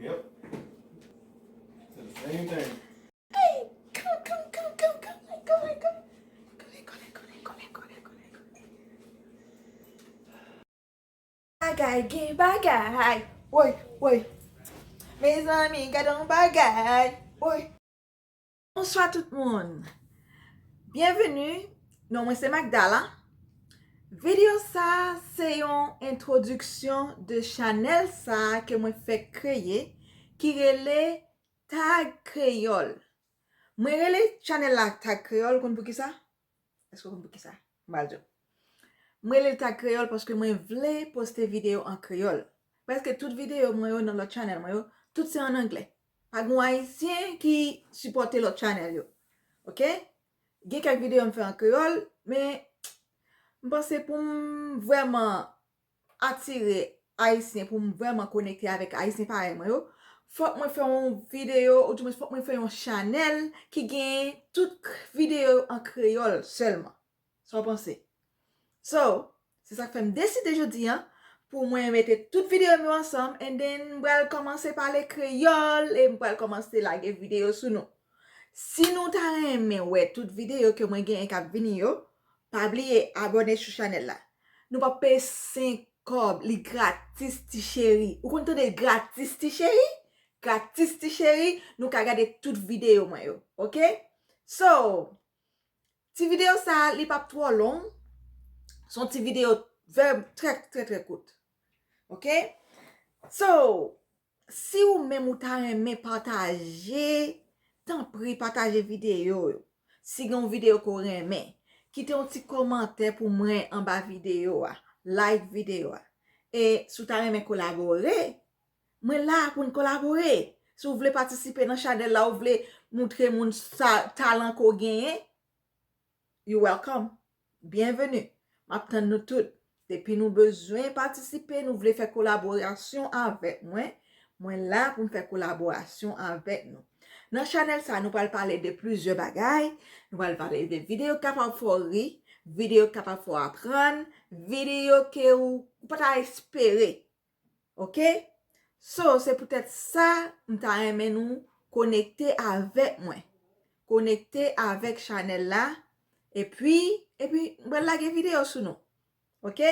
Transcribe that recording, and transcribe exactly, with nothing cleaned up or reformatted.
Yep. It's the same thing. Bagay gen bagay. Woy, woy. Mezanmi, gade yon bagay. Woy. Bonswa tout moun. Byenveni. Non mwen se Magdala. Videyo sa se yon entwodiksyon de chanèl sa ke mwen fèk kreye ki rele Tag Kreyòl. Mwen rele chanèl la Tag Kreyòl, konn poukisa? Èske w konn poukisa? M pral di w. Mwen rele l Tag Kreyòl paske mwen vle poste videyo an kreyòl. Prèske tout videyo mwen yo nan lòt chanèl mwen yo, tout se an anglè. Pa gen yon ayisyen ki sipòte lòt chanèl yo. Oke? Gen kèk videyo m fè an kreyòl, men m panse pou m vrèman atire ayisyen, pou m vrèman konekte avèk ayisyen parèy mwen yo, fòk mwen fè yon videyo, oudimwens fòk mwen fè yon chanèl ki gen tout videyo an kreyòl sèlman. Sa w panse? So, se sa k fè m deside jodi a pou mwen mete tout videyo m yo ansanm, and then m pral kòmanse pale kreyòl e m pral kòmanse lage videyo sou nou. Si nou ta renmen wè tout videyo ke mwen genyen k ap vini yo, pa bliye abòne sou chanèl la. Nou p ap peye senk kòb, li gratis ti cheri. Ou konn tande gratis ti cheri? Gratis ti cheri, nou ka gade tout videyo mwen yo, oke? So, ti videyo sa, li p ap twò long. Se yon ti videyo trè, trè, trè, trè kout. Oke? So, si ou menm ou ta renmen pataje, tanpri pataje videyo yo. Si gen yon videyo ke w renmen, kite yon ti kòmantè pou mwen anba videyo a. Like videyo a. E si w ta renmen kolabore, mwen la pou n kolabore. Si w vle patisipe nan chanèl la, ou vle moutre moun sa, talan ke w genyen, you welcome. Byenveni. M ap tann nou tout. Depi nou bezwen patisipe, nou vle fè kolaborasyon avèk mwen, mwen la pou m fè kolaborasyon avèk nou. Nan chanèl sa, nou pral pale de plizyè bagay. Nou pral pale de videyo k kapab fè w ri, videyo k kapab fè w aprann, videyo ke ou, ou pa ta espere. Oke? So, se poutèt sa, m ta renmen nou konekte avèk mwen. Konekte avèk chanèl la. Epi, epi, m pral lage videyo sou nou. Oke?